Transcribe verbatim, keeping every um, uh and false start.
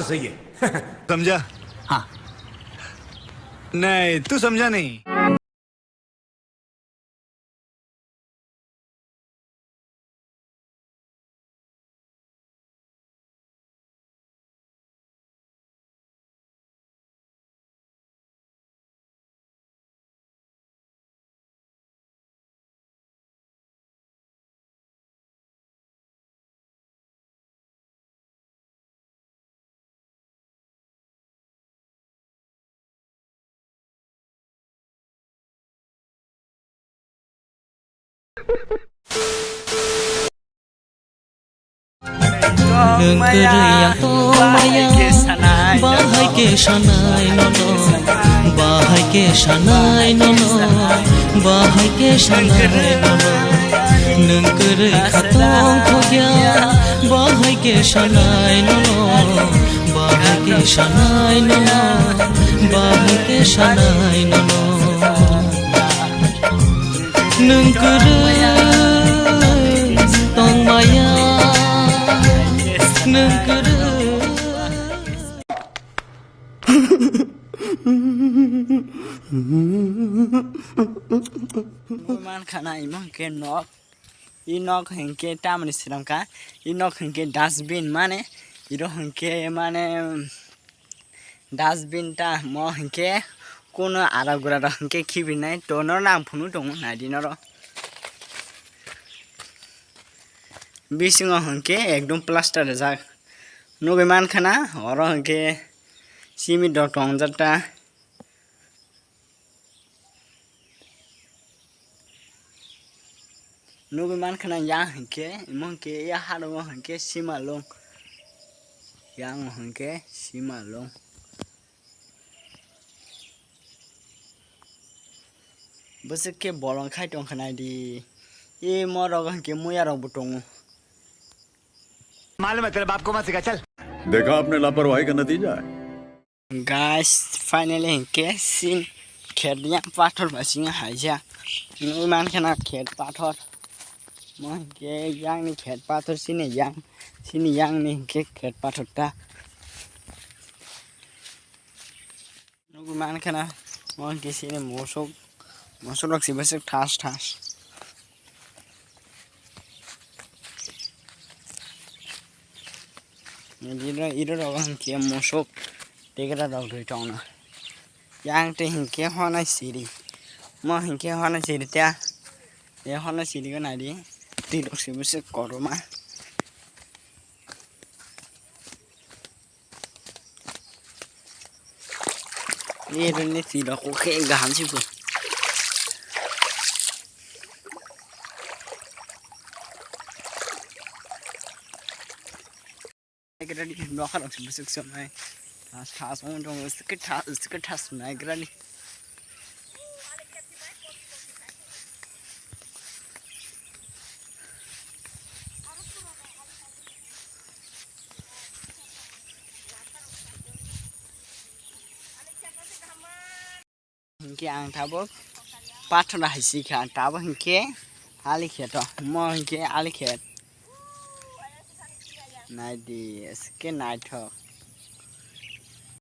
सही है। समझा? हाँ। नहीं, तू समझा नहीं। Nwng kwrwi ang tongmaya, bahai khe sanai nono, bahai khe sanai nono, bahai khe sanai nono. Nwng kwrwi kha tongthokya, bahai khe sanai nono, bahai khe sanai nono, bahai khe sanai nono. Nwng kwrwi tongmaya, nwng kwrwi. Nugwi mankha na imo hwnkhe nok, i nok hwnkhe tamni swnamkha, i nok hwnkhe dustbin mane, iro hwnkhe mane. Dustbin ta mo hinkhe kuno ara gura rok hinkhe khibinai to norok ang phunu tongo naidi norok. Bisingo hinkhe ekdom plaster rijak nugwi mankha na oro hinkhe simi rok tongjak ta. Nugwi mankha na yang hinkhe, imo hinkhe ya haro hinkhe simalung. Yang hinkhe simalung. Bwswk khe bolong khai tongkha naidi. E morok hinkhe muya rok bo tongo. मालूम है तेरे बाप को मत सिखा, चल। देखा आपने लापरवाही का नतीजा है। Guys, finally hinkhe sin khet yang pathor ba sing haija. Nugwi mankha na khet pathor. Mo hinkhe yang ni khet pathor sini yang, sini yang ni hinkhe khet pathor ta. Nugwi mankha na mo hinkhe sini mosok, mosok rok si bwswk thas thas. Iro, iro rok hinkhe mosok tegra rok rwi tongna. Yang tei hinkhe hona siri. Mo hinkhe hona siri ta. E hona siri go naidi. Twi rok si bwswk koroma. Ni rwngni twi rok khe kaham se bo. Nokha rok se bwswk se nai. Thas thas wng tong, sikhe thas, sikhe thas nai grani. Hinkhe ang tabuk pathor hai si kha, tabuk hinkhe ali khe to, mo hinkhe ali khe. Naidi, sikhe naithok.